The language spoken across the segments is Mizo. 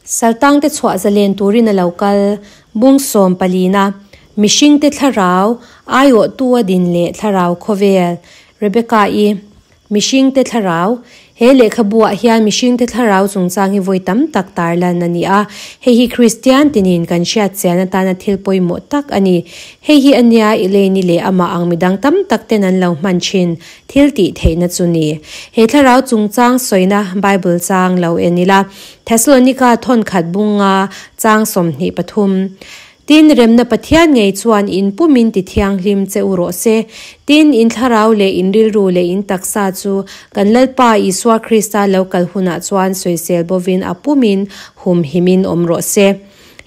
Saltangte chhuah zalen turin a lo kal. Bung sawm palina, Mihringte thlarau, aiawhtu a din leh thlarau khawvel. Rebecca-i, Mihringte thlarau, He lehkhabuah hian mihringte thlarau chungchang hi vawi tam tak tarlan a ni a. Hei hi Kristian tinin kan hriat chian atana thil pawimawh tak a ni. Hei hi a nia Elaine-i leh amah ang midang tam tak ten an lo hman thin thil tih theihna chu ni. He thlarau chungchang sawina Bible chang lo en ila. Thessalonika thawnkhat bunga chang 23. Tin, remna Pathian ngei chuan in pumin ti thianghlim che u rawh se. Tin, in thlarau leh in rilru leh in taksa chu kan Lalpa Isua Krista lo kal hunah chuan sawisel bovin a pumin humhimin awm rawh se.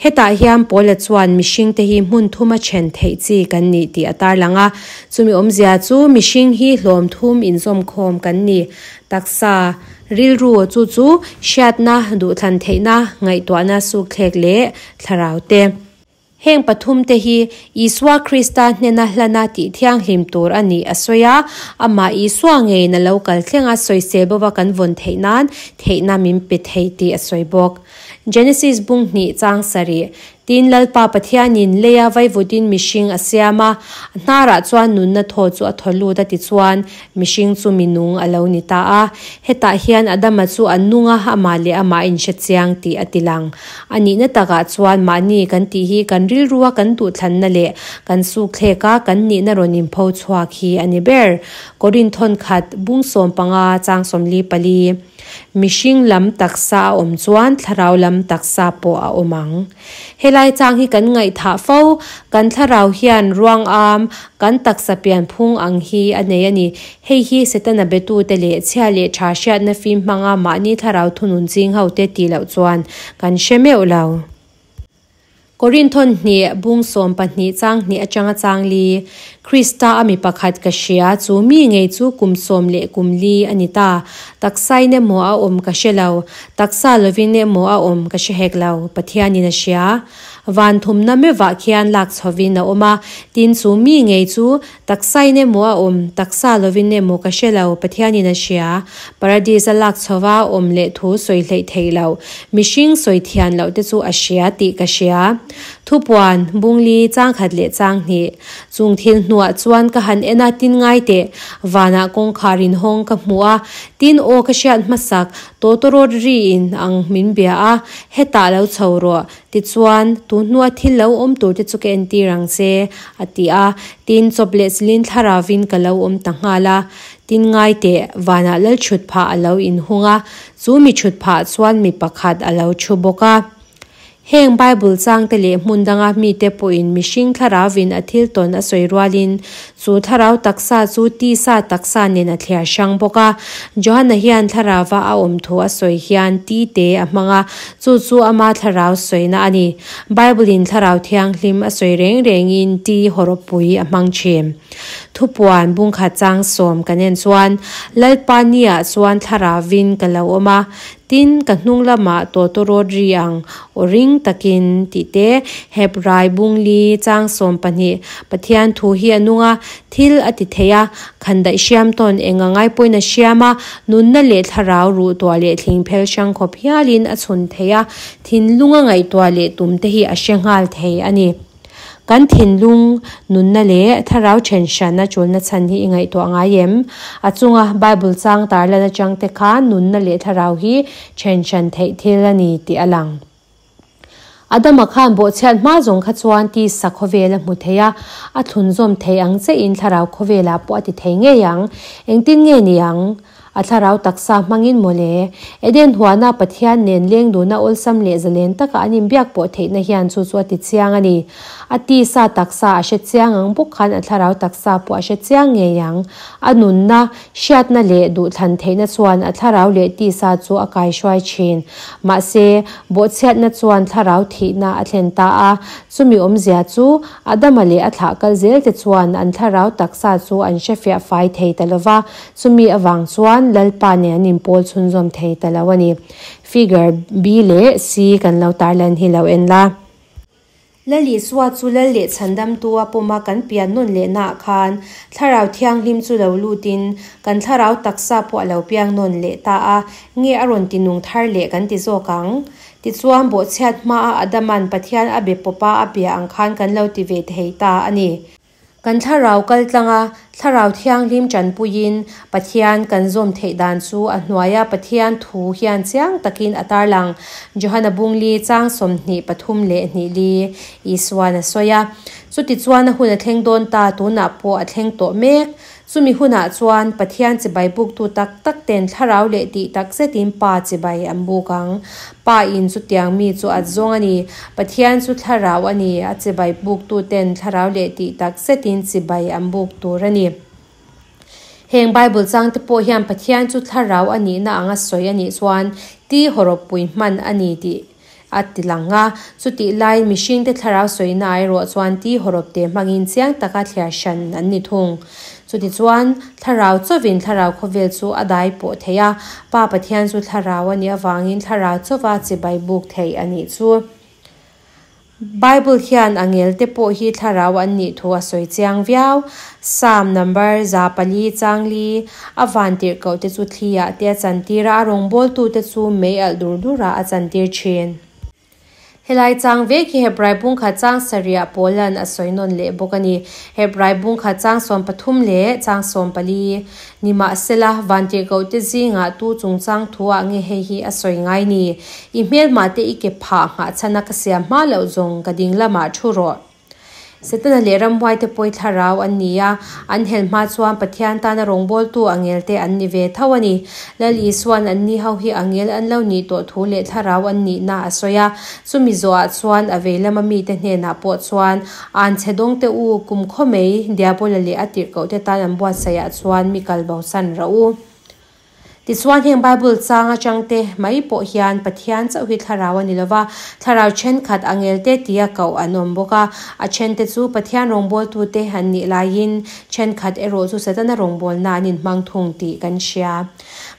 Hetah hian Paula chuan mihringte hi hmun thuma then theih chi kan ni tih a tarlang a. Chumi awmzia chu mihring hi hlawm thum inzawmkhawm kan ni. Taksa, rilru chu chu hriatna, duhthlan theihna, ngaihtuahna sukthlek leh thlarau te. Heng pathum te hi Isua Krista hnena hlana tih thianghlim tur a nih a sawi a, amah Isua ngeiin a lo kal thleng a sawisel bova kan vawn theih nan theihna min pe thei tih a sawi bawk. Genesis bung hnih chang sarih, Tin, Lalpa Pathianin leia vaivutin mihring a siam a, a hnarah chuan nunna thaw chu a thaw lut a tichuan mihring chu mi nung a lo ni ta a. Hetah hian Adama chu a nung a, amah leh amah a inhre chiang tih a ti lang. A nihna takah chuan mahni kan tih hi kan rilrua kan duhthlanna leh kan sukthleka kan nihna rawn inpho chhuak hi a ni ber. Korinthon khat, bung 15, chang 44. Mihring lam taksa a awm chuan thlarau lam taksa pawh a awm ang. Helai chang hi kan ngaihthah fo, kan thlarau hian ruang am, kan taksa pianphung ang hi a nei a ni. Hei hi Setana betute leh chhia leh tha hriatna fim hmanga mahni thlarau thunun ching hote tih loh chuan kan hre meuh lo. Korinthon hnih, bung 12 chang hnih atanga chang li, Krista a mi pakhat ka hria, chu mi ngei chu kum sawm leh kum li a ni ta. Taksain emaw a awm ka hre lo, taksa lovin emaw a awm ka hre hek lo, Pathianin a hria. Van thumna mevah khian lak chhovin a awm a, tin chu mi ngei chu Taksain emaw a awm, taksa lovin emaw ka hre lo, Pathianin a hria. Paradis a lak chhova awm leh thu sawi hleih theih loh, mihring sawi thian loh te chu a hria tih ka hria. Thupuan, Bungli, changkhat leh changhnih. Chung thil hnuah chuan ka han en a, tin ngai teh. Vanah kawngkhar inhawng ka hmu a, tin aw ka hriat hmasak, tawtawrawt ri in ang min bia a, hetah lo chho rawh, Tichuan, tu hnua thil lo awm turte chu ka entir ang che, a ti a. Tin, chawp leh chilin thlaravin ka lo awm ta nghal a. Tin, ngai teh, vanah lal chhut phah a lo inhung a, chu mi chhut phah chuan mi pakhat a lo thu bawk a. Heng Bible changte leh hmun danga mite pawhin mihring thlaravin a thil tawn a sawi rualin, Chu thlarau taksa chu tisa taksa nen a thliar hrang bawk a. Johana hian thlarauva a awm thu a sawi hian ti te a hmang a, chu chu ama thlarau sawina a ni. Bible-in thlarau thianghlim a sawi reng rengin ti hawrawppui a hmang thin. Thupuan bungkhat chang sawm kan en chuan, Lalpa niah chuan thlarauvin ka lo awm a, Tin, ka hnung lamah tawtawrawt ri ang aw ring takin tih te, Hebrai bungli chang 12, Pathian thu hi a nung a, thil a ti thei a, khandaih hriam tawn eng a ngai pawhin a hriam a, nunna leh thlarau ruh tuah leh thling phel hrang khawp hialin a chhun thei a, thinlung a ngaihtuah leh tum te hi a hre nghal thei a ni. Kan thinlung, nunna leh thlarau then hranna tulna chhan hi i ngaihtuah ngai em? A chunga Bible chang tarlan atang te khan nunna leh thlarau hi then hran theih thil a ni tih a lang. Adama khan bawhchhiat hma zawng kha chuan tisa khawvel a hmu thei a, a thlunzawm thei ang che in thlarau khawvelah pawh a ti thei ngei ang. Engtin nge ni ang? A thlarau taksa hmangin mawle. Eden huana Pathian nen leng duna awlsam leh zalen taka an inbiak pawh theihna hian chu chu a ti chiang a ni. A tisa taksa a hre chiang ang bawk khan a thlarau taksa pawh a hre chiang ngei ang. A nunna, hriatna leh duhthlan theihna chuan a thlarau leh tisa chu a kaihruai thin. Mahse, bawhchhiatna chuan thlarau thihna a thlen ta a. Chumi awmzia chu Adama leh a thlah kal zelte chuan an thlarau taksa chu an hrefiah fai thei ta lova, Chumi avang chuan Lalpa nen an inpawl chhunzawm thei ta lo a ni. Figure B leh C kan lo tarlan hi lo en la. Lal Isua chu Lal leh Chhandamtu a pawma kan pian nawn lehnaah khan Thlarau Thianghlim chu lo lutin kan thlarau taksa pawh a lo piang nawn leh ta a, nge a rawn ti nung thar leh kan ti zawk ang? Tichuan, bawhchhiat hmaa Adama'n Pathian a be pawpa a bia ang khan kan lo ti ve thei ta a ni. Kan thlarau kal tlanga Thlarau Thianghlim tanpuiin Pathian kan zawm theih dan chu a hnuaia Pathian thu hian chiang takin a tarlang. Johana Bungli chang 23 leh hnih li Isuan a sawi a. Chutichuan a hun a thleng dawn ta, tunah pawh a thleng tawh mek. Chumi hunah chuan Pathian chibai buktu tak tak ten thlarau leh tih tak zetin Pa chibai an buk ang. Pa in chutiang mi chu a zawng a ni. Pathian chu thlarau a ni, a chibai buktu ten thlarau leh tih tak zetin chibai an buk tur a ni. Heng Bible chang te pawh hian Pathian chu thlarau a nihna anga sawi a nih chuan ti hawrawppui hman a ni tih a ti lang a. Chutih laiin mihringte thlarau sawina erawh chuan ti hawrawpte hmangin chiang taka thliar hran an ni thung. Chutichuan, thlarau chauhin thlarau khawvel chu a dai pawh thei a, Pa Pathian chu thlarau a nih avangin thlarau chauva chibai buk theih a nih chu. Bible hian angelte pawh hi thlarau an nih thu a sawi chiang viau. Psalm number 400 chang li, A vantirhkoh te chu thli ah te a chantir a, a rawngbawltu te chu mei alh dur dur ah a chantir thin. Helai chang vek hi Hebrai bungkhat chang sarih Paulan a sawi nawn leh bawk a ni. Hebrai bungkhat chang 13 leh chang 14. Nimahsela, vantirhkohte zingah tu chungchang thuah nge hei hi a sawi ngai ni? I hmelmahte i ke phah nghahchhana ka siam hma loh zawng ka ding lamah thu rawh. Setana leh ramhuaite pawi thlarau an ni a, an hel hma chuan Pathian tana rawngbawltu angelte an ni ve tho a ni. Lal Isua'n anni ho hi angel an lo nih tawh thu leh thlarau an nihna a sawi a, chumi zawhah chuan a vei lama mite hnenah pawh chuan, An chhe dawng teh u, kum khaw mai, Diabola leh a tirhkohte tan an buatsaihah chuan mi kal bosan rawh u. Tichuan heng Bible chang atangte mai pawh hian Pathian chauh hi thlarau a ni lova, thlarau thenkhat angelte tia koh an awm bawk a, a thente chu Pathian rawngbawltute an nih laiin thenkhat erawh chu Setana rawngbawlna an inhmang thung tih kan hria.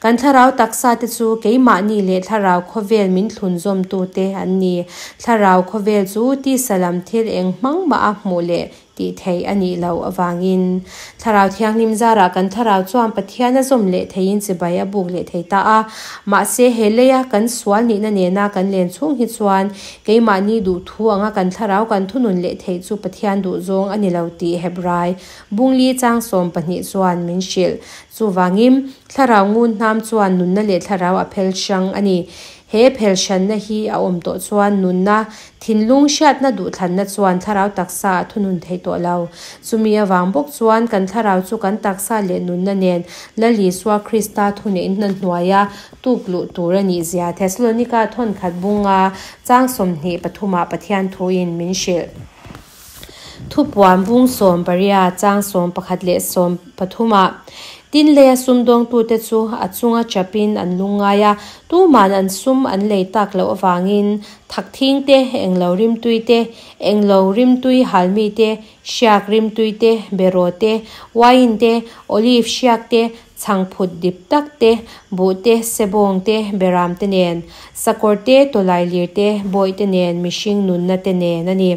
Kan thlarau taksa te chu keimahni leh thlarau khawvel min thlunzawmtute an ni. Thlarau khawvel chu tisa lam thil eng hmang mah a hmuh leh tih theih a nih loh avangin Thlarau Thianghlim zarah kan thlarau chuan Pathian a zawm leh theiin chibai a buk leh thei ta a. Mahse, he leia kan sual nihna nena kan len chhung hi chuan keimahni duh thu anga kan thlarau kan thunun leh theih chu Pathian duh zawng a ni lo tih Hebrai Bungli chang 12 chuan min hrilh. Chuvangin, thlarau ngun hnam chuan nunna leh thlarau a phel hrang a ni. He phel hranna hi a awm tawh chuan nunna, thinlung hriatna duhthlanna chuan thlarau taksa a thunun thei tawh lo. Chumi avang bawk chuan kan thlarau chu kan taksa leh nunna nen Lal Isua Krista thuneihna hnuaia tuk luh tur a nih zia Thesalonika thawnkhat bunga chang 23 ah Pathian thuin min hrilh. Thupuan bung 18 chang 11 leh 13 ah, Tin leia sumdawngtute chu a chunga chapin an lungngai a, tuman an sum an lei tak loh avangin thakthing te, englo rimtui te, englo rimtui halmi te, hriak rimtui te, beraw te, wine te, olive hriak te, chhangphut dip tak te, buh te, sebawng te, beram te nen, sakawr te, tawlailir te, bawih te nen, mihring nunna te nen a ni.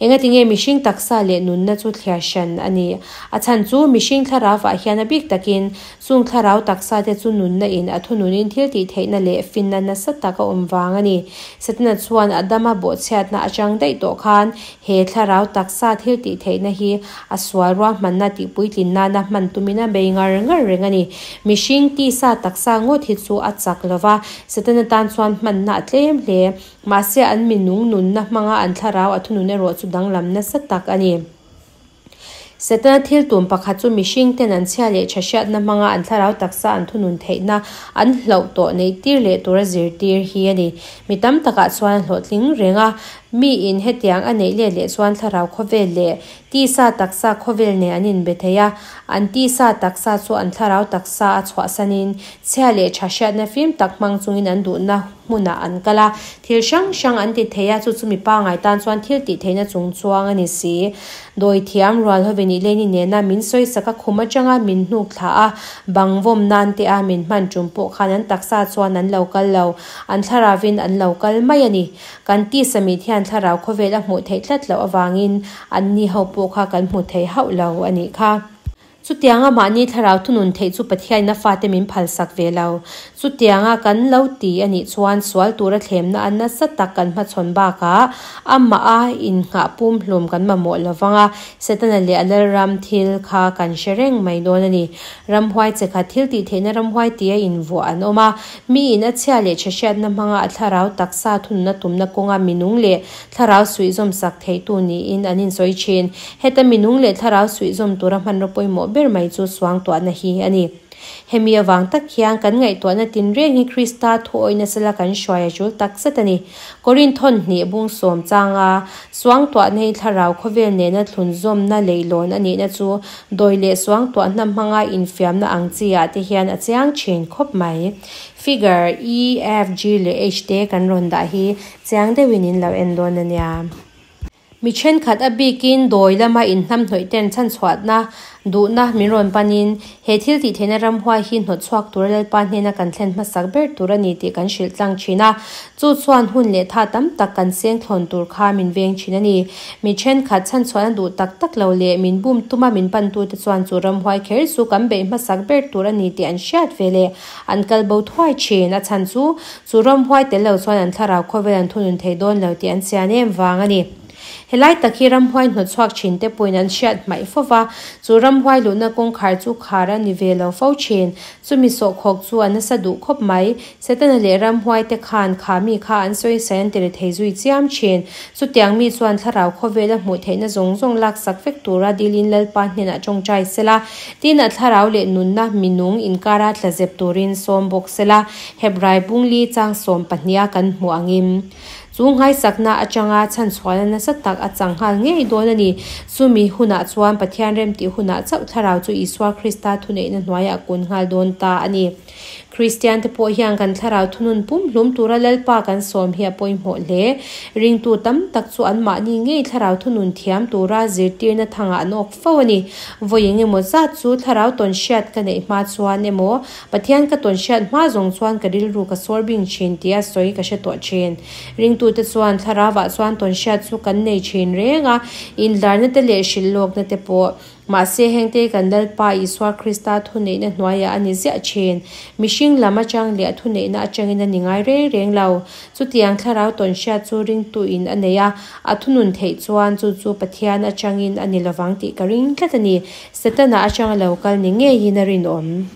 Engatinge mihring taksa leh nunna chu thliar hran a ni? A chhan chu mihring thlarauah hian a bik takin chung thlarau taksa te chu nunna in a thununin thil tih theihna leh finna nasa tak a awm vang a ni. Setana chuan Adama bawhchhiatna atang daih tawh khan he thlarau taksa thil tih theihna hi a sual ruahmanna tih puitlin nana hman tumin a bei ngar ngar reng a ni. Mihring tisa taksa ngawt hi chu a chak lova, Setana tan chuan hmanna a tlem hle. Mahse, an minung nunna hmanga an thlarau a thunun erawh chu danglam nasa tak a ni. Setana thil tum pakhat chu mihring ten an chhia leh tha hriatna hmanga an thlarau taksa an thunun theihna an hlauh tawh neih tir leh tura zirtir hi a ni. Mi tam takah chuan a hlawhtling reng a, miin hetiang a neih let leh chuan thlarau khawvel leh tisa taksa khawvel nen an inbe thei a, an tisa taksa chu an thlarau taksa a chhuahsanin chhia leh tha hriatna fim tak hmang chungin an duhna hmunah an kal a, thil hrang hrang an ti thei a, chu chu mi pangngai tan chuan thil tih theihna chung chuang a ni si. Dawi thiam rual hovin i leni nena min sawisak a, khum atanga min hnuk thla a, bang vawm nan te a min hman tum pawh khan an taksa chuan an lo kal lo, an thlaravin an lo kal mai a ni. Kan tisa mit hian thlarau khawvel a hmuh theih tlat loh avangin anni ho pawh kha kan hmu thei hauh lo a nih kha. Chutianga mahni thlarau thunun theih chu Pathianin a fate min phalsak ve lo. Chutianga kan lo ti a nih chuan sual tura thlemna a nasa tak kan hmachhawn bakah amaha innghah pumhlum kan mamawh lo vang a, Setana leh a lalram thil kha kan hre reng mai dawn a ni. Ramhuai che khat thil tih theihna ramhuai tia invuah an awm a, miin a chhia leh chhe hriatna hmanga a thlarau taksa thununa tumna kawnga minung leh Thlarau suihzawm sak theitu niin an insawi thin. Heta minung leh thlarau suihzawm tura hmanraw pawimawh ber mai chu suangtuahna hi a ni. Hemi avang tak hian kan ngaihtuahna tinreng hi Krista thuawi nasa la kan hruai a tul tak zet a ni. Korinthawn hnih bungsawm changa suangtuahna hi thlarau khawvel nena thlunzawmna leihlawn a nihna chu dawi leh suangtuahna hmanga infiamna ang chi ah te hian a chiang thin khawp mai. Figure E, F, G leh H te kan rawn dah hi Chiang deuhin in lo en dawn a nia. Mi thenkhat a bikin dawi lama inhnamhnawih ten chhanchhuahna duhna min rawn panin he thil tih theihna ramhuai hi hnawtchhuak tura Lalpa hnena kan thlen hmasak ber tur a ni tih kan hrilh tlang thin a. Chu chuan hun leh tha tam tak kan seng thlawn tur kha min veng thin a ni. Mi thenkhat chhanchhuahna duh tak tak lo leh min bum tuma min pantute chuan chu ramhuai kher chu kan beih hmasak ber tur a ni tih an hriat ve leh An kal bo thuai thin. A chhan chu, chu ramhuai tel lo chuan an thlarau khawvel an thunun thei dawn lo tih an chian em vang a ni. Helai tak hi ramhuai hnawtchhuak thin te pawhin an hriat hmaih fo va, chu ramhuai luhna kawngkhar chu khar a ni ve lo fo thin. Chumi sawhkhawk chu a nasa duh khawp mai. Setana leh ramhuai te khan kha mi kha an sawi sai an tiri thei zui chiam thin. Chutiang mi chuan thlarau khawvela hmuh theihna zawng zawng laksak vek tura dilin Lalpa hnenah tawngtai sela, Tin, a thlarau leh nunna minung inkara tla zep turin sawm bawk sela, Hebrai bungli chang 12 a kan hmuh angin. Chu nghaisakna atanga chhanchhuahna nasa tak a chang nghal ngei dawn a ni. Chumi hunah chuan Pathian remtih hunah chauh thlarau chu Isua Krista thuneihna hnuaiah kun nghal dawn ta a ni. Kristiante pawh hian kan thlarau thunun pumhlum tura Lalpa kan sawm hi a pawimawh hle. Ringtu tam tak chu anmahni ngei thlarau thunun thiam tura zirtirna thangah an awk fo a ni. Vawi eng emaw zat chu thlarau tawnhriat ka neih hma chuan emaw, Pathian ka tawnhriat hma zawng chuan ka rilru ka sawr bing thin tia sawi ka hre tawh thin. Ringtute chuan thlarauah chuan tawnhriat chu kan nei thin reng a, inlarna te leh hrilhlawkna te pawh. Mahse, hengte kan Lalpa Isua Krista thuneihna hnuaiah a ni ziah thin. Mihring lam atang leh a thuneihna atangin a ni ngai reng reng lo. Chutiang thlarau tawnhriat chu ringtuin a nei a, a thunun theih chuan chu chu Pathian atangin a ni lovang tih ka ring tlat a ni. Setana atanga lo kal ni ngeiin a rinawm.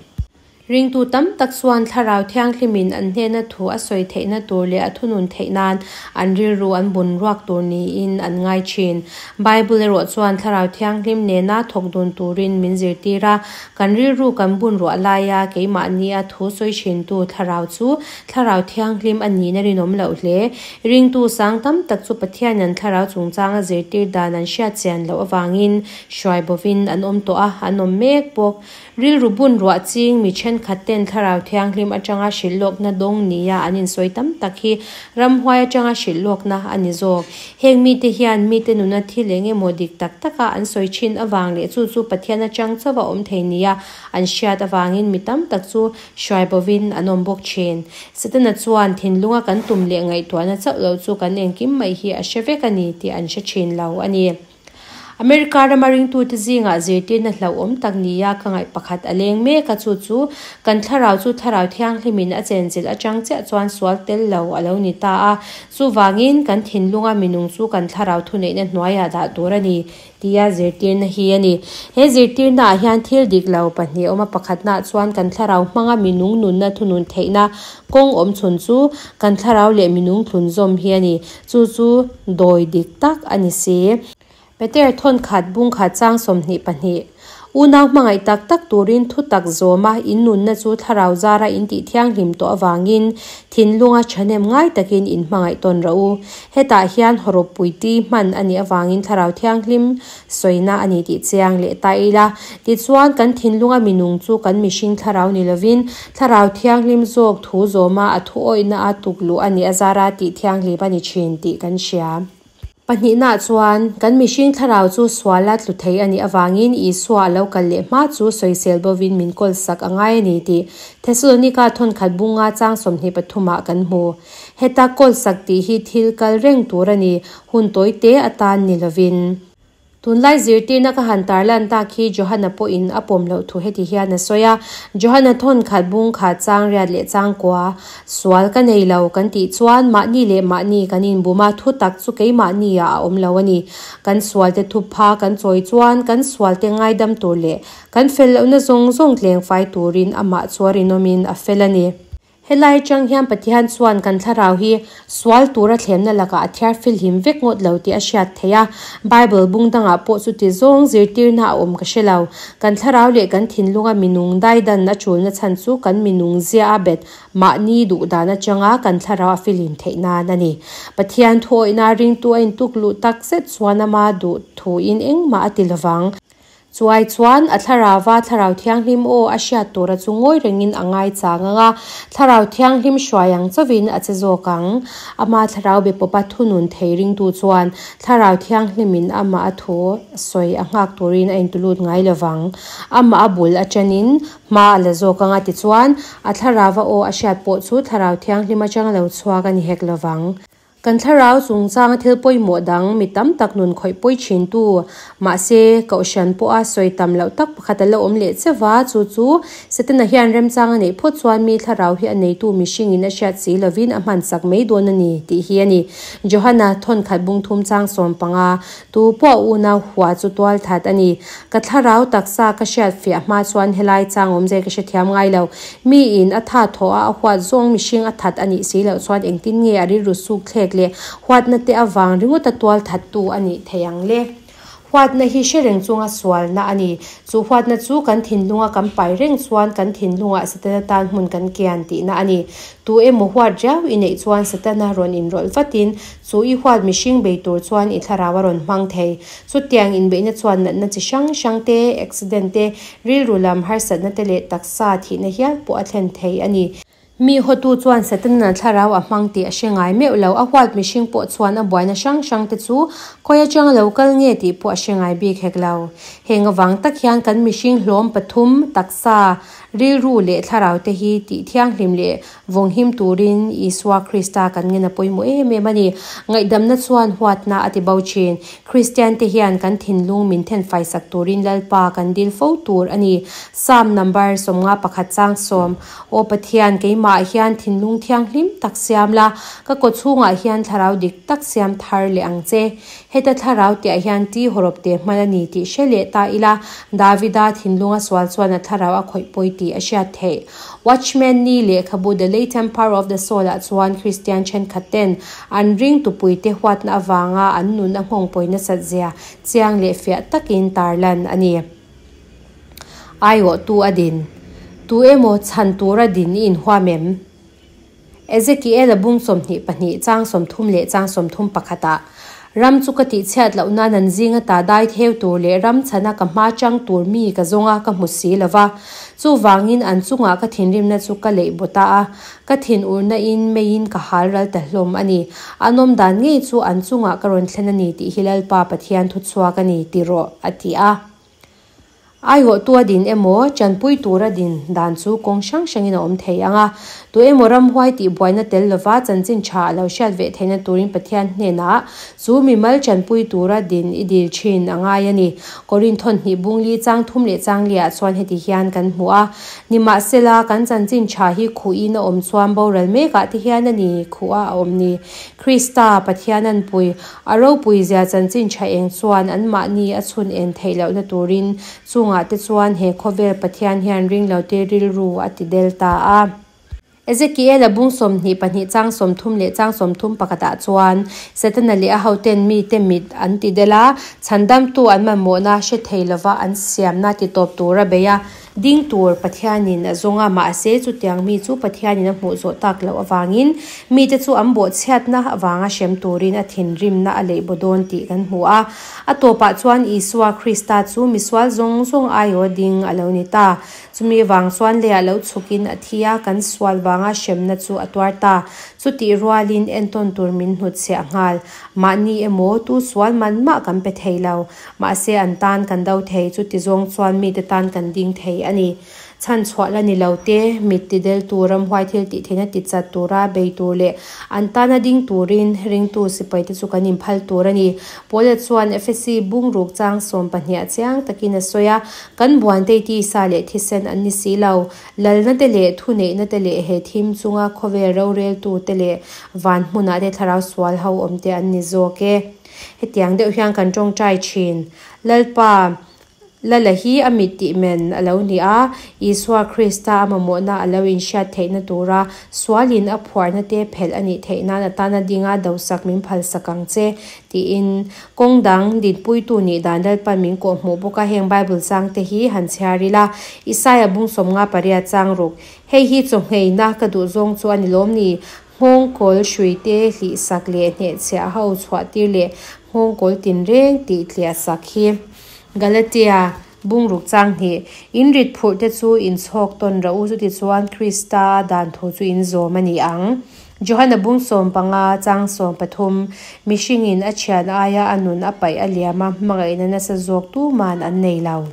Ringtu tam tak chuan Thlarau Thianghlimin an hnena thu a sawi theihna tur leh a thunun theih nan an rilru an bun ruak tur niin an ngai thin. Bible erawh chuan Thlarau Thianghlim nena thawk dun turin min zirtir a, kan rilru kan bun ruah laia keimahnia thu sawi thintu Thlarau chu Thlarau Thianghlim a nihna rinawm loh hle. Ringtu sang tam tak chu Pathian an Thlarau chungchanga zirtir dan an hriat chian loh avangin hruai bovin an awm tawh a, an awm mek bawk. Rilru bun ruah ching mi thenkhat ten Thlarau Thianghlim atanga hrilhlawkna dawng nia an insawi tam tak hi ramhuai atanga hrilhlawkna a ni zawk. Heng mite hian mite nuna thil eng emaw dik tak taka an sawi thin avang leh chu chu Pathian atang chauh a awm thei nia an hriat avangin mi tam tak chu hruai bovin an awm bawk thin. Setana chuan thinlunga kan tum leh ngaihtuahna chauh lo chu kan engkim mai hi a hre vek a ni tih an hre thin lo a ni. America rama ringtute zingah zirtirna hlauhawm tak nia ka ngaih pakhat a leng mek a, chu chu kan thlarau chu Thlarau Thianghlimin a chenchilh atang chiah chuan sual tel lo a lo ni ta a, chuvangin kan thinlunga minung chu kan thlarau thuneihna hnuaiah dah tur a ni tia zirtirna hi a ni. He zirtirnaah hian thil dik lo pahnih a awm a, pakhatnaah chuan kan thlarau hmanga minung nunna thunun theihna kawng awm chhun chu kan thlarau leh minung thlunzawm hi a ni. Chu chu dawi dik tak a ni si. Peter thawnkhat bungkhat chang 22. Unau hmangaih tak tak turin thu tak zawma in nunna chu thlarau zara in tih thianghlim tawh avangin thinlunga thahnem ngai takin in hmangaih tawn rawh u. Hetah hian hawrawppui ti hman a nih avangin thlarau thianghlim sawina a ni tih chiang leh ta ila. Tichuan kan thinlunga minung chu kan mihring thlarau ni lovin Thlarau Thianghlim zawk thu zawma a thu awihna a tuk luh a nih a zara tih thianghlim a ni thin tih kan hria. Pahnihnaah chuan, kan mihring thlarau chu suala tlu thei a nih avangin Isua a lo kal leh hma chu sawisel bovin min kawlsak a ngai a ni tih Thesalonika thawnkhat bunga chang 23 ah kan hmu. Heta kawlsak tih hi thil kal reng tur a ni, hun tawi te atan ni lovin. Tunlai zirtirna ka han tarlan tak hi Johana pawhin a pawm loh thu heti hian a sawi a, Johana thawn khat bung khat chang riat leh chang kua, sual ka nei lo kan tih chuan mahni leh mahni kan inbum a, thu tak chu keimahni ah a awm lo a ni. Kan sualte thupha kan chawi chuan kan sualte ngaidam tur leh kan fel lohna zawng zawng tlengfai turin amah chu a rinawmin a fel a ni. Helai atang hian Pathian chuan kan thlarau hi sual tura thlemna lakah a thiar filhim vek ngawt lo tih a hriat theih a. Bible bung dangah pawh chuti zawng zirtirna a awm ka hre lo. Kan thlarau leh kan thinlunga minung daidan a tulna chhan chu kan minung zia a bet mahni duh dan atanga kan thlarau a filhim theih nan a ni. Pathian thuawihna ringtu a intuk luh tak zet chuan ama duh thuin engmah a ti lovang. Chuai chuan a thlarauva Thlarau Thianghlim aw a hriat tura chu ngawi rengin a ngaichang ang a, Thlarau Thianghlim hruai ang chauhin a che zawk ang. Ama Thlarau be pawpa thunun thei ringtu chuan Thlarau Thianghlimin amah a thu sawi a nghak turin a intulut ngai lovang. Amah a bul atangin hma a la zawk ang a, tichuan a Thlarauva aw a hriat pawh chu Thlarau Thianghlim atanga lo chhuak a ni hek lovang. Kan thlarau chungchanga thil pawimawh dang mi tam tak nun khawih pawi thintu, mahse, kohhran pawha sawi tam loh tak pakhat a la awm leh che va, chu chu Setana hian remchang a neih phawt chuan mi thlarau hi a neitu mihringin a hriat si lovin a hmansak mai dawn a ni tih hi a ni. Johana thawnkhat bungthum chang 15, Tu pawh a unau hua chu tual that a ni. Ka thlarau taksa ka hriat fiah hma chuan helai chang awmzia ka hrethiam ngai lo. Mi in a tha thawh a, a huat zawng mihring a that a nih si loh chuan engtin nge a rilru suk thlek leh huatna te avang ringawt a tual that tu a nih theih ang le? Huatna hi hre reng chunga sualna a ni. Chu huatna chu kan thinlunga kan pai reng chuan kan thinlungah Setana tan hmun kan kian tihna a ni. Tu emaw huat riau i neih chuan Setana rawn inrawlh vatin Chu i huat mihring bei tur chuan i thlarau a rawn hmang thei. Chutiang inbeihna chuan natna chi hrang hrang te, accident te, rilru lam harsatna te leh taksa thihna hial pawh a thlen thei a ni. Mi hawtu chuan Setana thlarau a hmang tih a hre ngai meuh lo. A huat mihring pawh chuan a buaina hrang hrang te chu khawi atanga lo kal nge tih pawh a hre ngai bik hek lo. Heng avang tak hian kan mihring hlawm pathum, taksa, rilru leh thlarau te hi tih thianghlim leh Vawnghim turin Isua Krista kan ngen a pawimawh em em a ni. Ngaihdamna chuan huatna a ti bo thin. Kristiante hian kan thinlung min thenfai sak turin Lalpa kan dil fo tur a ni. Psalm number 51 chang 10, Aw Pathian, keimahah hian thinlung thianghlim tak siam la, ka kawchhungah hian thlarau dik tak siam thar leh ang che. Heta thlarau tihah hian ti hawrawp te hman a ni tih hre leh ta ila, Davida thinlunga sual chuan a thlarau a khawih pawi tih a hriat theih. Watchman Nee lehkhabu The Latent Power of the Soul ah chuan Kristian thenkhat ten an ring tupuite huatna avanga an nun a nghawng pawi nasat zia chiang leh fiah takin tarlan a ni. Aiawhtu a din. Tu emaw chhan tura din i inhuam em? Ezekiel-a bung 22 chang 30 leh chang 31 ah, Ram chu ka tihchhiat loh nan an zing ata dai theu tur leh ram chhana ka hma chang tur mi ka zawng a ka hmu si lo va. Chuvangin an chungah ka thinrimna chu ka leih baw ta a, ka thinurna in meiin ka hal ral ta hlawm a ni. A nawm dan ngei chu an chungah ka rawn thlen a ni tih hi Lalpa Pathian thuchhuak a ni ti rawh, a ti a. Aiawhtu a din emaw, chanpui tura din dan chu kawng hrang hrangin a awm thei ang a. Tu emaw ramhuai tih buaina tel lova chanchin tha a lo hriat veh theihna turin Pathian hnenah chu mimal chanpui tura din i dil thin a ngai a ni. Korinth hnih bungli chang thum leh chang liah chuan heti hian kan hmu a, Nimahsela, kan chanchin tha hi khuhin a awm chuan boral mekah te hian a ni khuh a a awm ni. Krista, Pathian an pui, a ropui zia chanchin tha eng chuan anmahni a chhun en theih lohna turin chungah te chuan he khawvel Pathian hian ringlote rilru a ti del ta a. Ezekiel-a bung 22 chang 30 leh chang 31 ah chuan Setana leh a hoten mite mit an ti del a, chhandamtu an mamawhna hre thei lova an siamna ti tawp tura bei a, Ding tur Pathianin a zawng a, mahse chutiang mi chu Pathianin a hmuh zawh tak loh avangin mite chu an bawhchhiatna avanga hrem turin a thinrimna a leih baw dawn tih kan hmu a. A tawpah chuan Isua Krista chu misual zawng zawng aiaw ding a lo ni ta. Chumi vang chuan leiah lo chhukin a thi a, kan sual vanga hremna chu a tuar ta. Chutih rualin entawn tur min hnutchhiah nghal. Mahni emaw tu sual man mah kan pe thei lo. Mahse an tan kan do thei, chuti zawng chuan mite tan kan ding thei a ni. Chhanchhuah la ni lo te, mit tideltu ramhuai thil tih theihna tichat tura bei tur leh an tana ding turin ringtu sipaite chu kan inphal tur a ni. Paula chuan Efesi bungruk chang sawmpahniah chiang takin a sawi a, Kan buante tisa leh thisen an ni si lo, lalna te leh thuneihna te leh he thim chunga khawvel roreltu te leh van hmunah te thlarau sual ho awm te an ni zawk e. Hetiang deuh hian kan tawngtai thin. Lalpa. Lala hi a mit tih men a lo ni a, Isua Krista a mamawhna a lo inhriat theihna tura sualin a phuarna te phelh a nih theih nan a tana dinga dosak min phalsak ang che, tiin kawng dang dinpuitu nih dan Lalpan min kawhhmuh bawk a, heng Bible chang te hi han chhiar ila. Isaia bung sawmnga pariat chang ruk, Hei hi chawngheina ka duh zawng chu a ni lawm ni? Nghawngkawl hruite hlihsak leh hnehchhiah ho chhuahtir leh nghawngkawl tinreng tih tliahsak hi. Galatia, bungruk chang hnih, In rit phurh te chu in chhawk tawn rawh u, chutichuan Krista dan thu chu in zawm a ni ang. Johana bung 15 chang 13, Mihringin a thian aia a nun a paih a liam a, hmangaihna nasa zawk tuman an nei lo.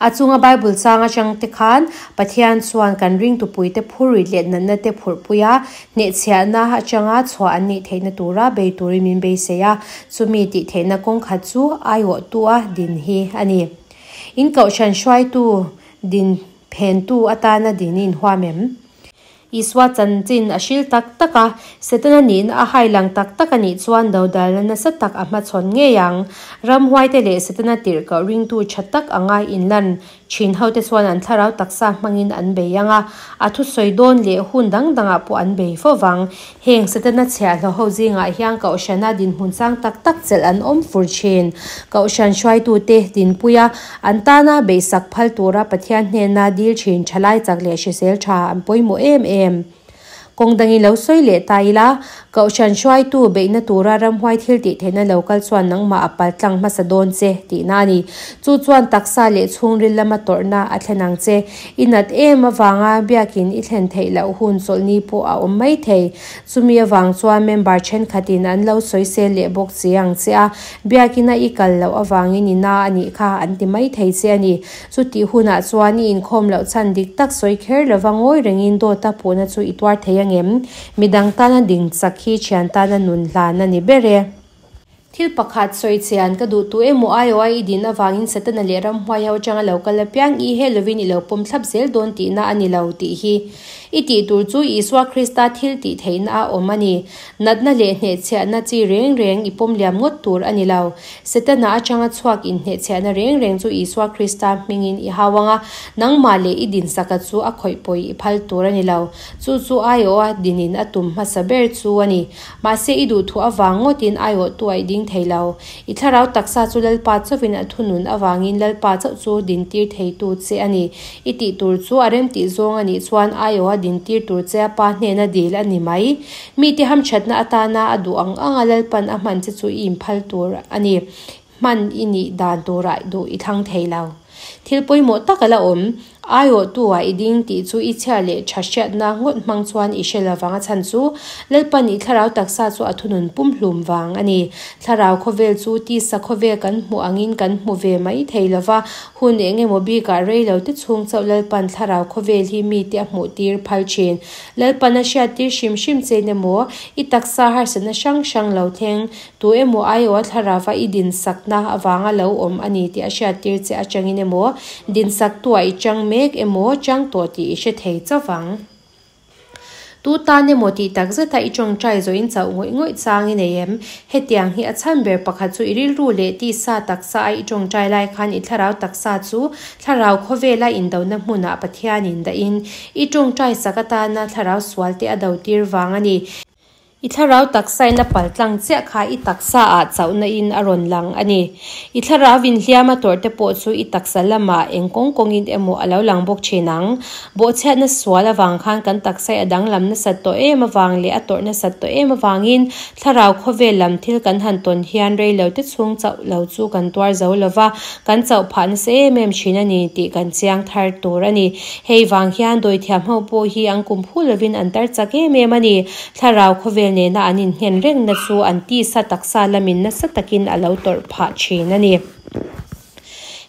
A chunga Bible chang atang te khan Pathian chuan kan ringtupuite phurrit leh natna te phurhpui a, hnehchhiahna atanga chhuah an nih theihna tura bei turin min beisei a, chumi tih theihna kawng khat chu aiawhtua din hi a ni. In kohhran hruaitu din phentu atana din i inhuam em? Isua chanchin a hril tak tak a, Setana nihna a hai lang tak tak a nih chuan dodalna nasa tak a hmachhawn ngei ang. Ramhuaite leh Setana tirhkoh ringtu tha tak anga inlan thin hote chuan an thlarau taksa hmangin an bei ang a, a thusawi dawn leh hun dang dangah pawh an bei fo vang. Heng Setana chhiahhlawh ho zingah hian Kohhrana dinhmun chang tak tak chelh an awm fur thin. Kohhran hruaitute dinpui a, an tana beihsak phal tura Pathian hnena dil thin thalai chak leh hrisel tha an pawimawh em em. Kawng dangin lo sawi leh ta ila, Kohhran hruaitu beihna tura ramhuai thil tih theihna lo kal chuan nangmah a pal tlang hmasa dawn che tihna a ni. Chu chuan taksa leh chhungril lama tawrhna a thlen ang che. I nat em avanga biakin i thlen theih loh hun chawlhni pawh a awm mai thei. Chumi avang chuan member thenkhatin an lo sawisel leh bawk che ang che a, biakina i kal loh avangin i na a nih kha an ti mai thei che a ni. Chutih hunah chuan i inkhawm loh chhan dik tak sawi kher lova ngawi rengin dawta puhna chu i tuar thei angem? Midang tana ding chak hi thian tana nun hlan a ni ber e. Thil pakhat sawi chian ka duh tu emaw aiawh a i din avangin Setana leh ramhuai ho atanga lo kal apiang i he lovin i lo pawm thlap zel dawn tihna a ni lo tih hi i tih tur chu Isua Krista thil tih theihna a awm a ni. Natna leh hnehchhiahna chi reng reng i pawm liam ngawt tur a ni lo. Setana atanga chhuak inhnehchhiahna reng reng chu Isua Krista hmingin i hau ang a, nangmah leh i dinsaka chu a khawih pawi i phal tur a ni lo. Chu chu aiawh a dinin a tum hmasa ber chu a ni. Mahse i duhthu avang ngawtin aiawhtu a i ding thei lo. I thlarau taksa chu Lalpa chauhin a thunun avangin Lalpa chauh chu dintir theitu che a ni. I tih tur chu a remtih zawng a nih chuan aiawha dintir tur che a Pa hnena dil a ni mai. Mite hamthatna atana a duh ang anga Lalpan a hman che chu i inphal tur a ni. Hman i nih dan turah duh i thlang thei lo. Thil pawimawh tak a la awm. Aiawhtu ah i ding tih chu i chhia leh tha hriatna ngawt hmang chuan i hre lovang a chhan chu Lalpan i thlarau taksa chu a thunun pumhlum vang a ni. Thlarau khawvel chu tisa khawvel kan hmuh angin kan hmu ve mai thei lova, hun eng emaw bikah rei lo te chhung chauh Lalpan thlarau khawvel hi mite a hmuh tir phal thin. Lalpan a hriattir hrim hrim chein emaw i taksa harsatna hrang hrang lo thleng Tu emaw aiawha thlarauva i dinsakna avanga lo awm a ni tih a hriattir che atangin emaw, dinsaktuah i chang mek emaw chang tawh tih i hre thei chauh vang. Tu tan emaw tih tak zeta i tawngtai zawhin chauh ngawih ngawih chang i nei em? Hetiang hi a chhan ber pakhat chu i rilru leh tisa taksa a i tawngtai lai khan i thlarau taksa chu thlarau khawvela indona hmunah Pathianin dahin i tawngtai sak atana thlarau sualte a dotir vang a ni. I thlarau taksa in a pal tlang chiah kha i taksa ah chauhna in a rawn lang a ni. I thlarau in hliam a tawrh te pawh chu i taksa lamah eng kawng kawng in emaw a lo lang bawk thin ang. Bawhchhiatna sual avang khan kan taksa i a danglam nasat tawh em avang leh a tawrh nasat tawh em avangin thlarau khawvel lam thil kan han tawn hian rei lo te chhung chauh lo chu kan tuar zo lo va, kan chauh phah nasa em em thin a ni tih kan chiang thar tur a ni. Hei vang hian dawithiam ho pawh hi an kum phu lovin an tar chak em em a ni. Thlarau khawvel nena an innghen rengna chu an tisa taksa lamin nasa takin a lo tawrh phah thin a ni.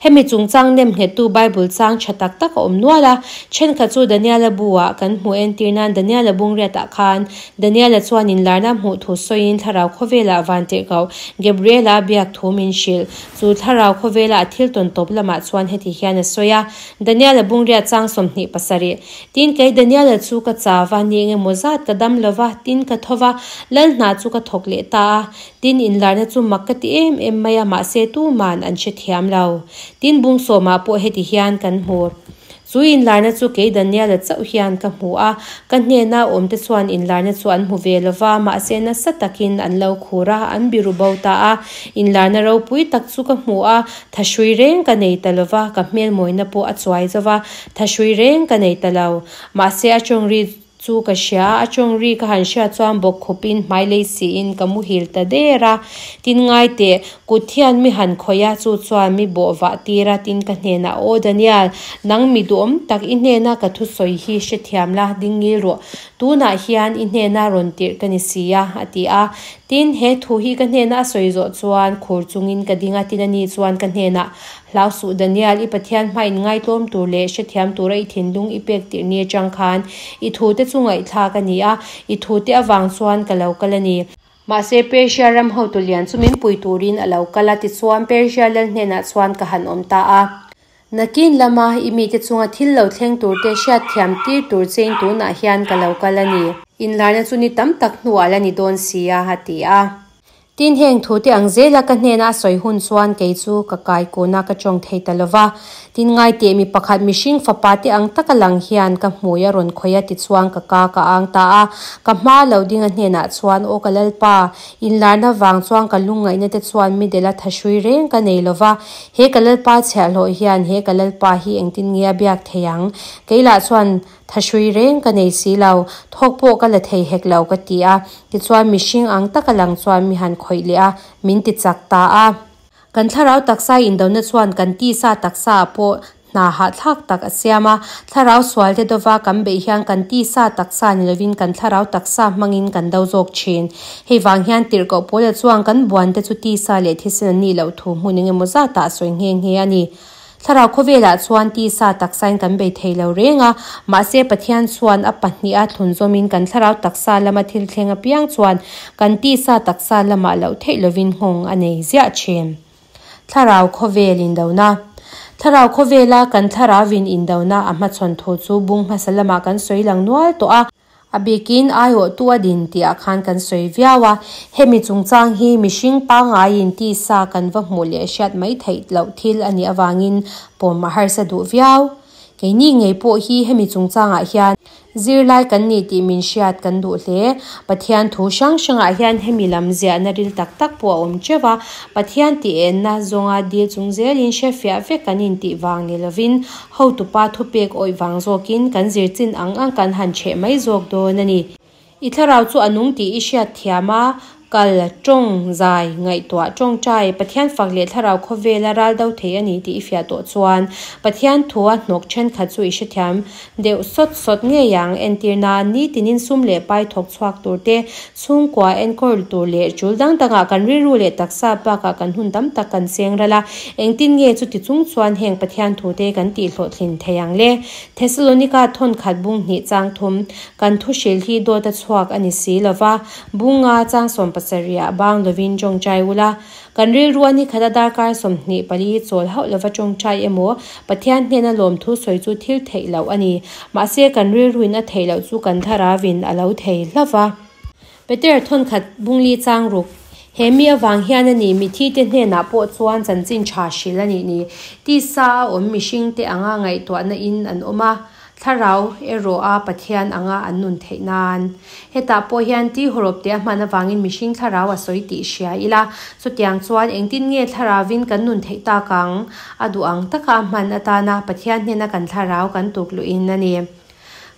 Hemi chungchang nemnghettu Bible chang tha tak tak a awm nual a, thenkhat chu Daniela bu-ah kan hmu entir nan Daniela bungriatah khan Daniela chuan inlarna hmuh thu sawiin thlarau khawvelah vantirhkoh Gabriela biak thu min hrilh. Chu thlarau khawvela a thil tawn tawp lamah chuan heti hian a sawi a, Daniela bungriat chang 27. Tin, kei Daniela chu ka chau va, ni engemaw zat ka dam lo va, tin ka tho va, lal hna chu ka thawk leh ta a. Tin, inlarna chu mak ka ti em em mai a, mahse tuman an hrethiam lo. Tin, bung sawmah pawh heti hian kan hmu. Chu inlarna chu kei Daniela chauh hian ka hmu a, ka hnena awmte chuan inlarna chu an hmu ve lo va, mahse nasa takin an lo khur a, an biru bo ta a. Inlarna ropui tak chu ka hmu a, thahrui reng ka nei ta lo va, ka hmelmawina pawh a chuai zo va, thahrui reng ka nei ta lo. Mahse a tawngri chu ka hria a, a tawngri ka han hriat chuan bawk khupin hmai lei siin ka muhil ta der a. Tin ngai teh, kut hian mi han khawih a, chu chuan mi bawh vah tir a, tin ka hnenah, Aw Daniel, nang mi duhawm tak i hnena ka thusawi hi hrethiam la, ding ngil rawh. Tunah hian i hnena rawn tirh ka ni si a, a ti a. Tin, he thu hi ka hnena a sawi zawh chuan khur chungin ka ding a, tin ani chuan ka hnenah, Hlau suh Daniel, i Pathian hma in ngaitlawm tur leh hrethiam tura i thinlung i pek tirh ni atang khan i thute chu ngaihthlak a ni a, i thute avang chuan ka lo kal a ni. Mahse Persia ram hotu lian chu min pui turin a lo kal a, tichuan Persia lal hnenah chuan ka han awm ta a. Nakin lama i mite chunga thil lo thleng turte hriatthiam tir tur chein tunah hian ka lo kal a ni. Inlarna chu ni tam tak hnuah la ni dawn si a, a ti a. Tin, heng thute ang zela ka hnena a sawi hun chuan kei chu ka kai kuna ka tawng thei ta lo va. Tin, ngaiteh mi pakhat mihring fapa te ang taka lang hian ka hmui a rawn khawih a, tichuan ka ka ka ang ta a. Ka hma lo ding a hnenah chuan, Aw ka Lalpa, inlarna vang chuan ka lungngaihna te chuan mi dela thahrui reng ka nei lo va. He ka Lalpa chhiahhlawh hian he ka Lalpa hi engtin nge a biak thei ang? Kei lah chuan Thahrui reng ka nei si lo, thawk pawh ka la thei hek lo ka ti a, tichuan mihring ang taka lang chuan mi han khawih leh a, min ti chak ta a. Kan thlarau taksa indona chuan kan tisa taksa ah pawh hna hahthlak tak a siam a, thlarau sual te dova kan beih hian kan tisa taksa ni lovin kan thlarau taksa hmangin kan do zawk thin. Hei vang hian tirhkoh pawla chuan kan buan te chu tisa leh thisen an nih loh thu hmun engemaw zatah a sawi nghe nghe a ni. Thlarau khawvelah chuan tisa taksain kan bei thei lo reng a, mahse Pathian chuan a pahniha thlun zawmin kan thlarau taksa lama thil thleng apiang chuan kan tisa taksa lamah loh theih lovin nghawng a nei ziah thin. Thlarau khawvel indona Thlarau khawvela kan thlarauvin indona a hmachhawn thu chu bung hmasa lamah kan sawi lang nual tawh a. A bikin aiawhtu a din tihah khan kan sawi viau a, hemi chungchang hi mihring pangaiin tisa kan va hmuh leh hriat mai theih loh thil a nih avangin pawm a harsa duh viau. Keini ngei pawh hi hemi chungchangah hian zirlai kan ni tih min hriat kan duh hle. Pathian thu hrang hrangah hian hemi lam ziahna ril tak tak pawh a awm teuh a, Pathian tih enna zawnga dil chung zelin hrefiah vek kan intih vang ni lovin Hotupa thupek awih vang zawkin kan zir chin ang ang kan han chheh mai zawk dawn a ni. I thlarau chu a nung tih i hriat thiam a, kal, tawng, zai, ngaihtuah, tawngtai, Pathian fak leh thlarau khawvela ral do thei a ni tih i fiah tawh chuan Pathian thua hnawk thenkhat chu i hrethiam deuh sawt sawt ngei ang. Entir nan, nitinin sum leh pai thawk chhuak tur te, chhungkua enkawl tur leh tul dang dangah kan rilru leh taksa bakah kan hun tam tak kan cheng ral a, engtin nge chuti chung chuan heng Pathian thute kan tihhlawhtlin thei ang le? Thesalonika thawn khat bung hnih chang thum, kan thu hrilh hi dawt a chhuak a ni si lo va, bunga chang 70 ah bang lovin tawngtai ula, Kan rilru a ni khat a darkar 24 chawl hauh lova tawngtai emaw, Pathian hnena lawmthu sawi chu thil theih loh a ni. Mahse kan rilruin a theih loh chu kan tharavin a lo thei hlauh va. Peter thawnkhat bungli chang ruk. He mi avang hian a ni mithite hnenah pawh chuan chanchin tha hrilh a nih ni. Tisa a awm mihringte anga ngaihtuahna in an awm a. Thlarau erawh a Pathian anga an nun theih nan. Hetah pawh hian ti hawrawp te a hman avangin mihring thlarau a sawi tih hria ila, chutiang chuan engtin nge thlarauvin kan nun theih tak ang? A duh ang taka a hman atana Pathian hnena kan thlarau kan tuk luhin a ni.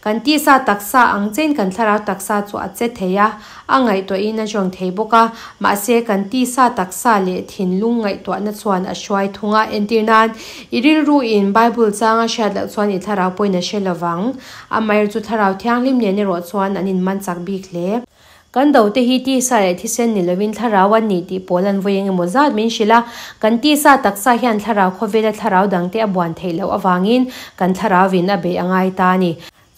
Kan tisa taksa ang chein kan thlarau taksa chu a che thei a, a ngaihtuahin a zawng thei bawk a, mahse kan tisa taksa leh thinlung ngaihtuahna chuan a hruai thung a. Entir nan, i rilruin Bible chang a hriat loh chuan i thlarau pawhin a hre lovang. Amaherawhchu thlarau thianghlim nen erawh chuan an inman chak bik hle. Kan dote hi tisa leh thisen ni lovin thlarau an ni tih pawl an vawi engemaw zat min hrilh a. Kan tisa taksa hian thlarau khawvela thlarau dangte a buan theih loh avangin kan thlarauvin a beih a ngai ta a ni.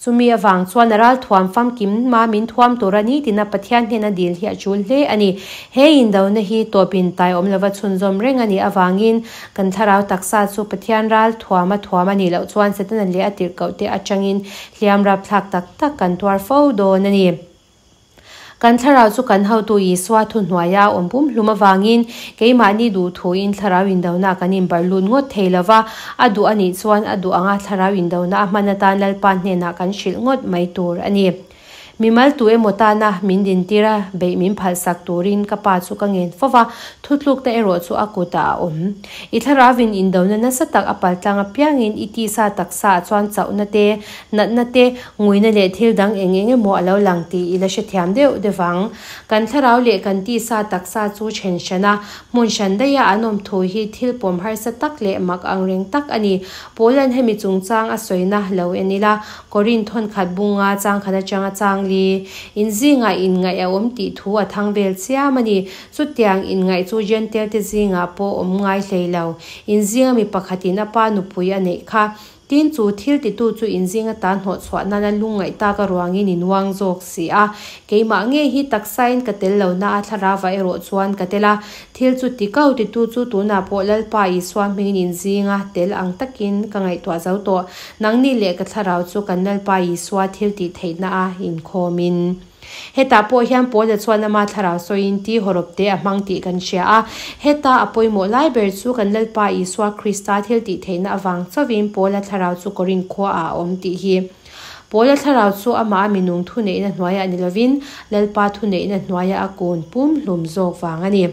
Chumi avang chuan a ralthuam famkim ma min thuam tura nitina Pathian hnena dil hi a tul hle a ni. He indona hi tawpin tai awm lova chhunzawm reng a nih avangin kan thlarau taksa chu Pathian ralthuama thuam a nih loh chuan Setana leh a tirhkohte atangin hliam rapthlak tak tak kan tuar fo dawn a ni. Kan thlarau chu kan hotu Isua thuhnuaia awm pumhlum avangin keimahni duh thuin thlarau indona kan inbarh lut ngawt thei lo va, a duh a nih chuan a duh anga thlarau indona a hman atan Lalpa hnenah kan hrilh ngawt mai tur a ni. Mimal tu emaw tana min dintir a, beih min phalsak turin ka pa chu ka ngen fo va, thutlukna erawh chu a kutah a awm. I thlarauvin indona nasa tak a paltlang apiangin i tisa taksaah chuan chauhna te, Natna te, nguina leh thil dang eng eng emaw a lo lang tih i la hrethiam deuh deuh ang. Kan thlarau leh kan tisa taksa chu then hran a, hmun hran daiha an awm thu hi thil pawm harsa tak leh mak ang reng tak a ni. Paula'n hemi chungchang a sawina lo en ila, Korinth thawnkhat bunga changkhat atanga chang li inzingah inngaih a awm tih thu a thang vel chiam a ni. Chutiang inngaih chu Jentail te zingah pawh awm ngai hlei lo. Inzinga mi pakhatin a pa nupui a neih kha. Tin, chu thil titu chu inzing atan hnawhchhuah nana lungngaih tak a ruangin in uang zawk si a. Keimah ngei hi taksain ka tel lohna a thlarava erawh chuan ka tel a. Thil chu ti kau titu chu tunah pawh Lalpa Isua hmingin inzinga tel ang takin ka ngaihtuah zo tawh. Nangni leh ka thlarau chu kan Lalpa Isua thil tih theihna a inkhawmin. Hetah pawh hian Paula chuan ama thlarau sawiin ti hawrawp te a hmang tih kan hria a. Heta a pawimawh lai ber chu kan Lalpa Isua Krista thil tih theihna avang chauhin Paula thlarau chu Korinth khuaah a awm tih hi. Paula thlarau chu amah a minung thuneihna hnuaiah ni lovin Lalpa thuneihna hnuaiah a kun pumhlum zawk vang a ni.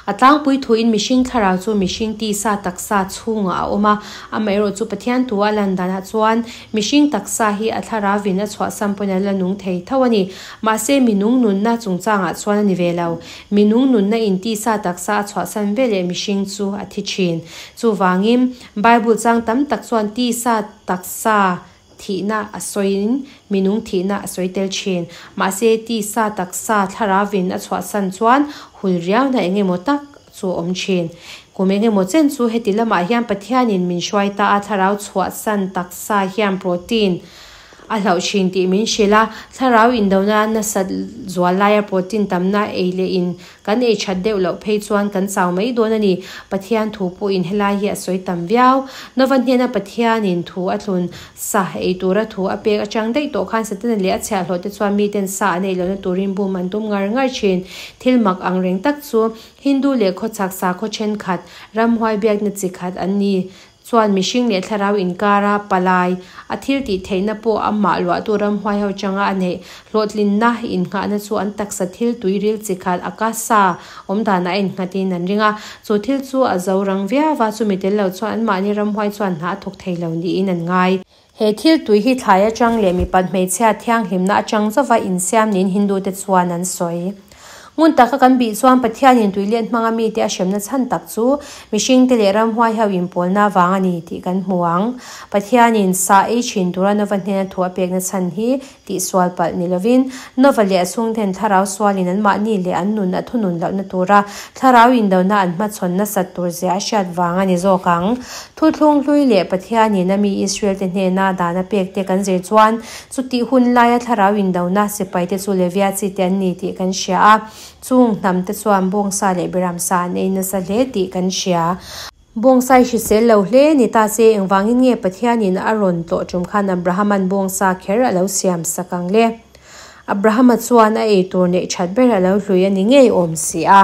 A tlangpui thuin mihring thlarau chu mihring tisa taksa chhungah a awm a, amaherawh chu Pathian thu a lan danah chuan mihring taksa hi a thlarauvin a chhuahsam pawhin a la nung thei tho a ni. Mahse, minung nunna chungchangah chuan a ni ve lo. Minung nunna in tisa taksa a chhuahsan veleh mihring chu a thi thin. Chuvangin, Bible chang tam tak chuan tisa taksa Thihna a sawiin minung thihna a sawi tel thin. Mahse, tisa taksa thlarauin a chhuahsan chuan hul riauna eng emaw tak chu a awm thin. Kum eng emaw chen chu heti lamah hian Pathianin min hruai ta a, thlarau chhuahsan taksa hian protein a hlauh thin tih min hrilh a. Thlarau indona nasat zual laia protein tamna ei leh in Kan ei that deuh loh phei chuan kan chau mai dawn a ni. Pathian thu pawhin helai hi a sawi tam viau. Nova hnena Pathianin thu a thlun sa ei tura thu a pek atang daih tawh khan Setana leh a chhiahhlawh te chuan miten sa an ei lohna turin bum an tum ngar ngar thin. Thil mak ang reng tak chu Hindu leh khawchhak sakhaw thenkhat, ramhuai biakna chi khat an ni. Chuan mihring leh thlarau inkara palai a thil tih theihna pawh amah luahtu ramhuai ho changa a neih hlawhtlinna innghahna chu an taksa thil tuiril chi khat akasa awmdanah a innghatin an ring a. Chu thil chu a zo rang viau a, chumi tel lo chuan anmahni ramhuai chuan hna a thawk thei lo niin an ngai. He thil tui hi thlai atang leh mipat hmeichhia thianghlimna atang zauva insiam niin Hindu te chuan an sawi. Ngun taka kan bih chuan Pathianin tui let hmanga mite a hremna chhan tak chu mihringte leh ramhuai ho inpawlna avang a ni tih kan hmu ang. Pathianin sa ei thin tura Nova hnena thu a pekna chhan hi tihsual palh ni lovin Nova leh a chhungten thlarau sualin anmahni leh an nun a thunun lohna tura thlarau indona an hmachhawn nasat tur zia a hriat vang a ni zawk ang. Thuthlung hlui leh Pathianin a mi Israelte hnena dan a pekte kan zir chuan chutih hun laia thlarau indona sipaite chu Levia chi te an ni tih kan hria a, chung hnamte chuan bawngsa leh beramsa an ei nasa hle tih kan hria. Bawngsa i hrisel lo hle ni ta se engvangin nge Pathianin a rawn tlawh tum khan Abrahama'n bawngsa kher a lo siam sak ang le? Abrahama chuan a ei tur neih that ber a lo hlui a ni ngei awm si a.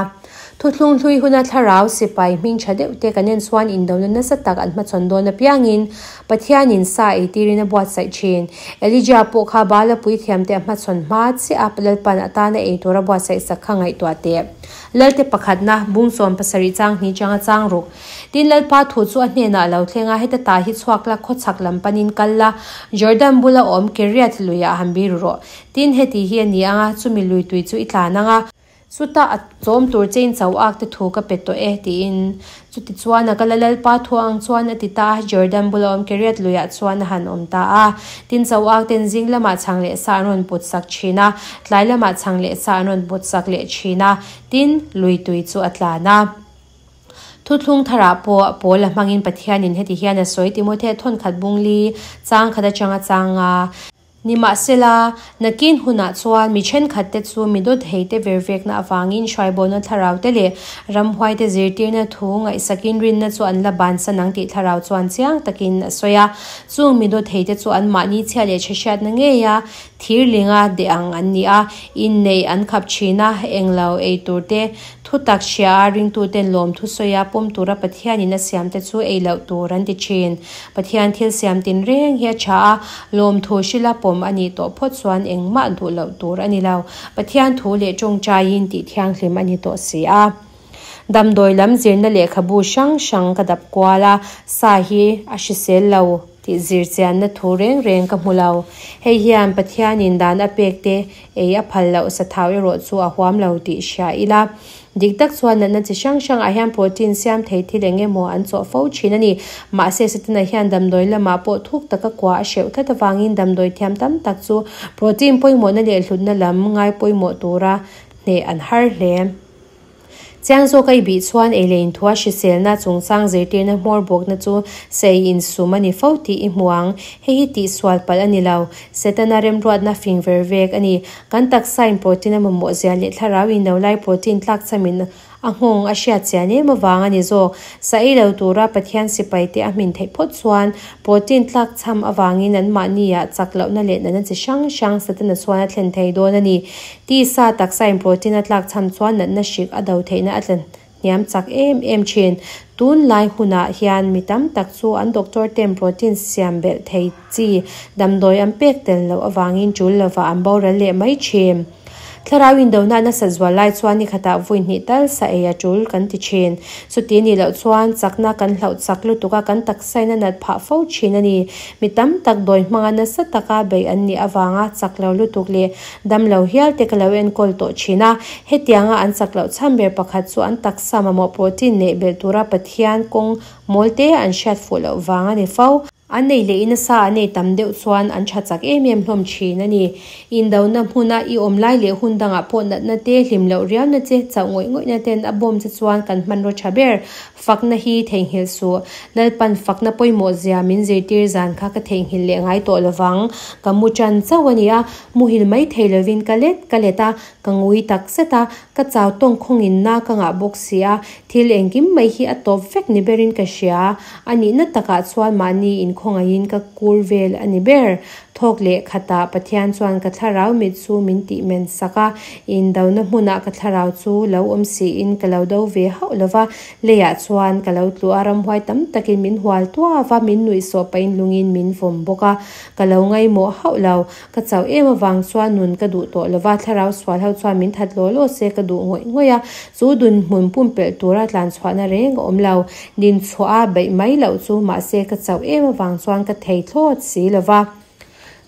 Thuthlung hlui huna thlarau sipai hming tha deuh te kan en chuan indona nasa tak an hmachhawn dawn apiangin Pathianin sa ei tirin a buatsaih thin. Elijah pawh kha Baala puithiamte a hmachhawn hma chiah a Lalpan atana ei tur a buatsaih sak kha ngaihtuah teh. Lalte pakhatna, bung 70 chang hnih changa chang ruk. Tin Lalpa thu chu a hnenah a lo thleng a, heta tah hi chhuak la, khawchhak lam panin kal la, Jordan bula awm Keriath luiah han biru rawh. Tin heti hi a ni ang a, chumi lui tui chu i tlan ang a. Chuta a chawm tur chein chau ak te thu ka pe tawh e, tiin. Chutichuan a kal a, Lalpa thu ang chuan a ti ta a, Jordan bula awm Keriath luiah chuan a han awm ta a. Tin, chau ak ten zing lamah chhang leh sa an rawn put sak thin a, tlai lamah chhang leh sa an rawn put sak leh thin a, tin, lui tui chu a tlan a. Thuthlung tharah pawh Paula hmangin Pathianin heti hian a sawi, Timothea thawnkhat bung li, chang khat atanga chang a. Nimahsela, nakin hunah chuan mi thenkhatte chu mi dawtheite vervekna avangin hruaibawlna thlaraute leh ramhuaite zirtirna thu ngaihsakin rinna chu an la bansan ang tih thlarau chuan chiang takin a sawi a. Chung mi dawtheite chu anmahni chhia leh chhehriatna ngeia thirlinga deh ang an ni a, inneih an khap thin a, englo ei turte Thutak hria a ringtuten lawmthu sawi a pawm tura Pathianin a siamte chu ei loh tur an ti thin. Pathian thil siam tinreng hi a tha a, lawmthu hrila pawm a nih tawh phawt chuan engmah duh loh tur a ni lo. Pathian thu leh tawngtaiin tih thianghlim a ni tawh si a. Damdawi lam zirna lehkhabu hrang hrang ka dap kual a, sa hi a hrisel lo tih zir chianna thu reng reng ka hmu lo. Hei hian Pathianin dan a pek te Ei a phal loh sathau erawh chu a huam lo tih hria ila. Dik tak chuan natna chi hrang hrangah hian protein siam thei thil eng emaw an chawh fo thin a ni. Mahse, Satana hian damdawi lamah pawh thuk taka kua a hreuh tlat avangin damdawi thiam tam tak chu protein pawimawhna leh hlutna lam ngai pawimawh tura hneh an har hle. Chiang zawk a i bih chuan ei leh inthua hriselna chungchang zirtirna hmawr bawkna chu sei insum a ni fo tih i hmu ang. Hei hi tihsual palh a ni lo. Setana remruatna fing ver vek a ni. Kan taksain protein a mamawh zia leh thlarau in lo lai protein tlakchhamin a nghawng a hriat chian em avang a ni zawk. Sa ei lo tura Pathian sipaite a hmin theih phawt chuan protein tlakchham avangin anmahniah chak lohna leh natna chi hrang hrang Setana chuan a thlen thei dawn a ni. Tisa taksain protein a tlak chhan chuan natna hrik a do theihna a tla hniam chak em em thin. Tun lai hunah hian mi tam tak chu an doctor ten protein siam belh thei chi damdawi an pek tel loh avangin tul lovah an boral leh mai thin. Thlarau indona nasat zual lai chuan ni khatah vui hnih tal sa ei a tul kan ti thin. Chuti nih loh chuan chakna kan hlauh chak lutuk a kan taksain a nat phah fo thin a ni. Mi tam tak dawi hmanga nasa taka beih an nih avanga chak lo lutuk leh Damlo hial te ka lo enkawl tawh thin a, hetianga an chak loh chhan ber pakhat chu an taksa mamawh protein neih belh tura Pathian kawng mawl te an hriat fuh loh vang a ni fo. An nei leh in sa an ei tam deuh chuan an tha chak em em hlawm thin a ni. Indona hmuna i awm lai leh hun dangah pawh natna te, hlim loh riauna che, chauh ngawih ngawihna ten a bawm che chuan kan hmanraw tha ber Fakna hi theihnghilh suh. Lalpan fakna pawimawh zia min zirtir zan kha ka theihnghilh leh ngai tawh lovang. Ka mu ṭan chauh a ni a, muhil mai thei lovin ka let ka let a, ka ngui tak zet a, ka chau tawng khawngin na ka ngah bawk si a, thil engkim mai hi a tawp vek ni berin ka hria. A nihna takah chuan mahni inkhawngaihin ka kur vel a ni ber. Thawk leh khatah Pathian chuan ka thlarau mit chu min tih men sak a, indona hmunah ka thlarau chu lo awm siin ka lo do ve hauh lo va, leiah chuan ka lo tlu a, ramhuai tam takin min hual tuau a, min nuihsawh pahin lungin min vawm bawk a, ka lo ngaimawh hauh lo. Ka chauh em avang chuan nun ka duh tawh lo va, thlarau sual ho chuan min that law law se ka duh ngawih ngawih a, chu dunhmun pumpelh tura tlan chhuahna reng a awm lo. Din chhuah a beih mai loh chu mahse ka chauh em avang chuan ka thei thlawt si lo va.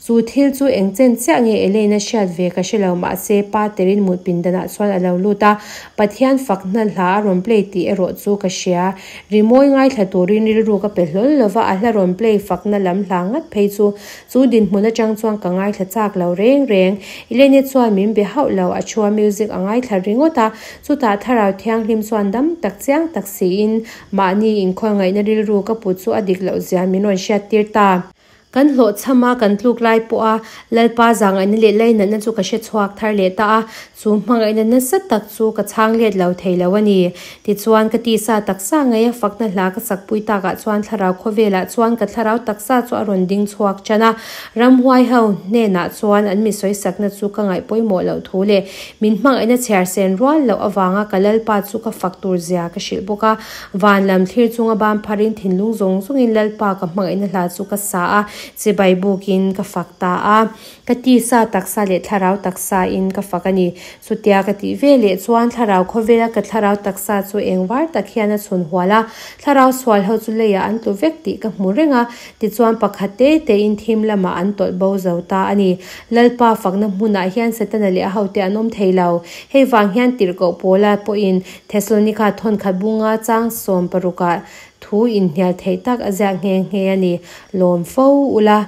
Chu thil chu eng chen chiah nge Elaine a hriat ve ka hre lo mahse pa terin mut pindanah chuan a lo lut a, Pathian fakna hla a rawn play tih erawh chu ka hria. Rimawi ngaithla turin rilru ka pe hlawl lo va, a hla rawn play fakna lam hla ngat phei chu Chu dinhmun atang chuan ka ngaithla chak lo reng reng. Elene chuan min be hauh lo, a thua music a ngaithla ringawt a. Chutah Thlarau Thianghlim chuan dam tak chiang tak siin mahni inkhawngaihna rilru ka put chu a dik loh zia min rawn hriattir ta. Kan hlawhchham a, kan tluk lai pawh a Lalpa zahngaihna leh lainatna chu ka hre chhuak thar leh ta a. Chu hmangaihna nasa tak chu ka chhang let lo thei lo a ni. Tichuan, ka tisa taksa ngeia fakna hla ka sakpui takah chuan thlarau khawvelah chuan ka thlarau taksa chu a rawn ding chhuak tan a. Ramhuai ho hnenah chuan an mi sawisakna chu ka ngaih pawimawh loh thu leh min hmangaihna chhiar sen rual loh avanga ka Lalpa chu ka fak tur zia ka hrilh bawk a. Van lam thlir chunga ban pharin thinlung zawng zawngin Lalpa ka hmangaihna hla chu ka sa a. Chibai bukin ka fak ta a. Ka tisa taksa leh thlarau taksa in ka fak a ni. Chutia ka tih ve leh chuan thlarau khawvela ka thlarau taksa chu eng var tak hian a chhun hual a. Thlarau sual ho chu leiah an tlu vek tih ka hmu reng a, tichuan pakhat te tein thim lamah an tawlh bo zo ta a ni. Lalpa fakna hmunah hian Setana leh a hote an awm thei lo. Hei vang hian tirhkoh Paula pawhin Thesalonika thawnkhat bunga chang sawmparukah thu inhnial theih tak a ziak nghe nghe a ni. Lawm fo ula.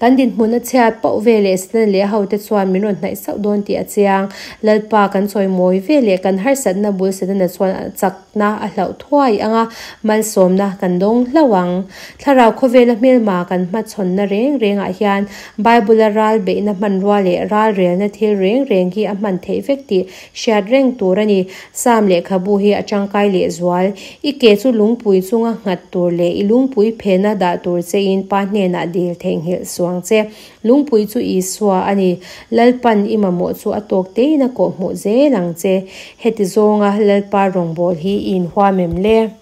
Kan dinhmun a chhiat pauh ve leh Setana leh a hote chuan min rawn hnaih sauh dawn tih a chiang. Lalpa kan chawimawi ve leh kan harsatna bul Setana chuan a chakna a hlauh thuai ang a, malsawmna kan dawng hlauh ang. Thlarau khawvela hmelma kan hmachhawnna reng rengah hian Bible-a ral beihna hmanrua leh ralrelna thil reng reng hi a hman theih vek tih hriat reng tur a ni. Sam lehkhabu hi a tangkai lehzual. I ke chu lungpui chunga nghat tur leh i lungpui phena dah tur chein Pa hnenah dil theihnghilh suang che. Lungpui chu Isua a ni. Lalpan i mamawh chu a tawk tein a kawhhmuh zel ang che. Heti zawnga Lalpa rawngbâwl hi i inhuam em le?